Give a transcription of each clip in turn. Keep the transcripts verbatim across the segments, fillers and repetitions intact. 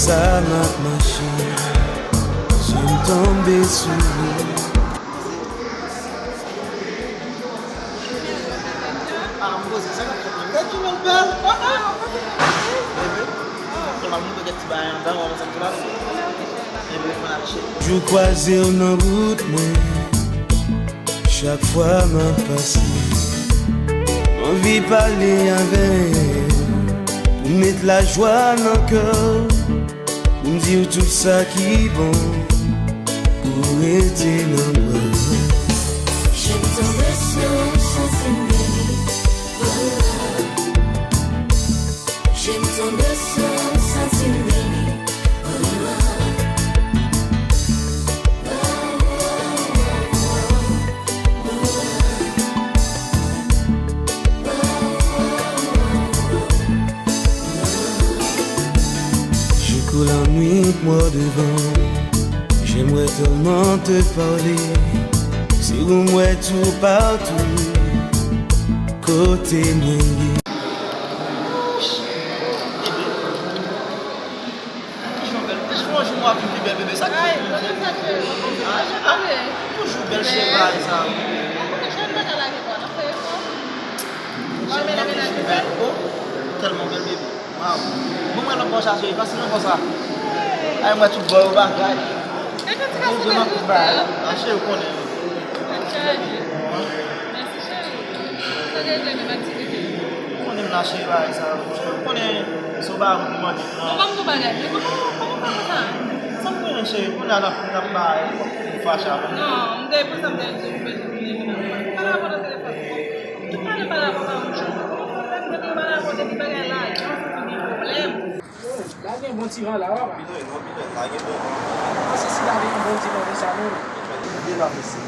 Sa m ap mache, si m tonbe sou ou. Ah, m poze, sa k ap fèt menm? Gad kijan l bèl! Ah, ah! Bebe, kòman m gade ti bagay anba, w ap ansanm sou la? Bebe, mwen ap cheri. Jou kwaze w nan wout mwen. Chak fwa m ap pase, m anvi pale avè w, pou met lajwa nan kè w, pou m di w tout sa ki bon, pou w rete nan bra m. J'aime ton dessin, ça c'est mignon. J'aime ton dessin, ça c'est mignon. Je cours la nuit, moi devant. J'aimerais tellement te parler. Se ou m wè toupatou, kote mwen ye. Kijan w bèl. Kijan w jou mwen ap vin pi bèl, bebe? Sa k... Ay, mwen konn sa, cheri. Mwen konn sa, cheri. Toujou bèl, cheri, bagay sa. Mwen konn, cheri, m pa ka lage kò nan telefòn. Mwen renmen lè mennaj mwen bèl. Oh, tèlman bèl, bebe. Waw. Bon, mwen nan bò sa, cheri. Pase nan bò sa. Ay, mwen tout bò yo bagay. Mwen di nan tout bagay. A, cheri, ou konnen. Tèt chaje. Mèsi, cheri. Sa gen menm aktivite? Ou konnen m la, cheri, bagay sa yo. Ou konnen se yon bagay pou mande. Bon, ban m yon bagay. Men kòman, kòman w fè konsa? Sa m konnen, cheri, kounye a n ap, n ap bay, ou fache avè m. Non, m te panse m te di w, men m pa rapò nan telefòn. Ou pale pa rapò pa yon jan. Ou konprann, lè m te pale rapò depi bagay la, jan sa te gen pwoblèm. Oh, la gen bon ti van la, papa. Anpil wi, anpil wi, la gen bon van. Mwen panse si la gen yon bon ti van konsa, non. Li la, mesye.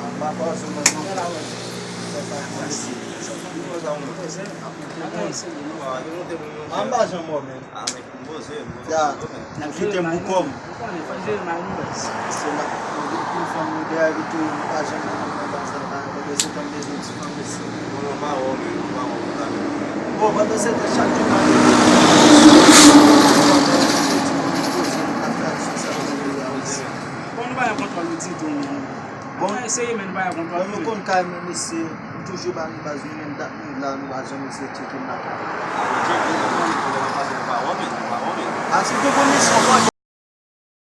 M pa fè sou mwen, non. Fè la, wè. Fè sa, mesye. Sa fè bon. Sa fè bon. Sa fè bon. Sa fè bon. Sa fè bon. Ah, men, m poze, m poze. Ya, m kite m pou kò m. Ou konnen, fò n jere mal nou. Se la, mwen gen pil fanm mwen dèyè li tou, m pa janm nan baz la, pa, pandan se tan m bezwen ti fanm, mesye. Non, non, pa wè w menm, pa wè w konsa menm. Bon, pandan se tan, chak jou m ap poze, m ap fè aksyon sa yo nan peyi a, mesye. Bon, nou pa gen kontwòl nou ditou, menm. Bon. Eseye, men nou pa gen kontwòl. Bon, nou konn kay mwen, mesye. M toujou ba nou baz, nou menm dat nou la, nou pa janm eseye tcheke m lakay. A, nou tcheke, nou konn, nou pa wè w menm, nou pa wè w menm. A, si w te gon misyon, bò,